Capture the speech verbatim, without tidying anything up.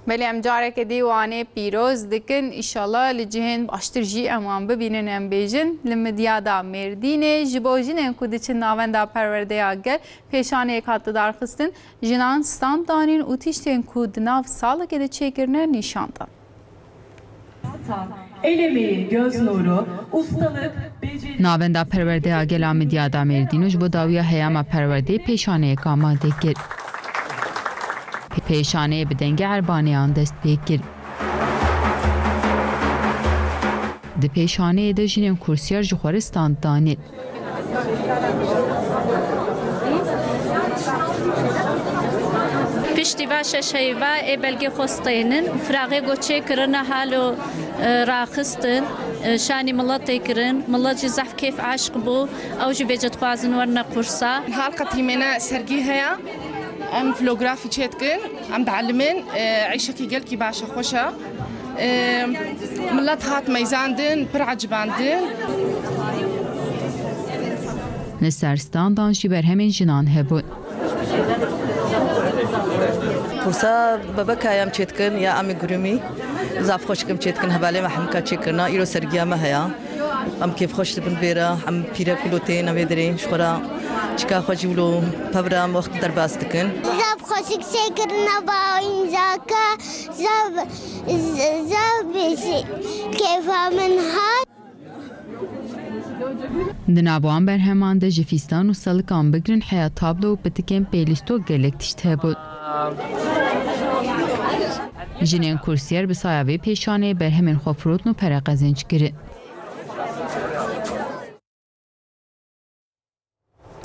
Belê, em careke dî wanê pîroz dikin. Înşallah li cihên baştir jî em wan bibînin, em bêjin. Li Midyada Mêrdînê ji bo jinên ku diçin Navenda Perwerdeya Gel pêşaneyek hat lidarxistin. Jinan stand danîn û tiştên ku di nav salekê de çêkirine nîşan dan. Elemî, göz nuru, ustalık, beceri. Navenda Perwerdeya Gel a Midyada Mêrdîno ji bo dawiya heyama perwerdeyê pêşaneyek amade kir. Pêşaneyê bi dengê erbaneyan dest pê kir. Di pêşaneyê de jinên kursiyar ji xwe re stand danîn. Piştî va şeş heyva ê belgê xwe steynin, firaxê ku çêkirine halo, e, raxistin, e, şanî miletê kirin, milet jî zehf kêf aşq bû, ew jî bêjî dixwazin werine kursa. Niha li qetîmêne sergî heye, em vlografî çêdikin, em dielimin, e, eyşekî gelkî baş e, xweş e. Ê, milet hat meyzandin, pir ecibandin. Li ser standan jî berhemên jinan hebûn. Kursa bebeka em çêdikin ya amigurumi. Zaf xweş dikim çêdikin, hevalê me hemika çêkirina. Îro sergiya me heye. Em kêfxweş dibin vê re, em pîrek wilo tên vê derê. Ji xwe re çika xwe jî wilo pevra em wext derbas dikin. Zaf xweşik çêkirina ba oyuncaka. Zaf, z-, zaf bêjî kêfa min hat. Di nav wan berheman de ji fîstan û selikan bigirin heya tablo û pitikên pêlîstok gelek tişt hebûn. Jinên kursiyer bi saya vê pêşaneyê berhemên xwe firotin û pere qezenc kirin.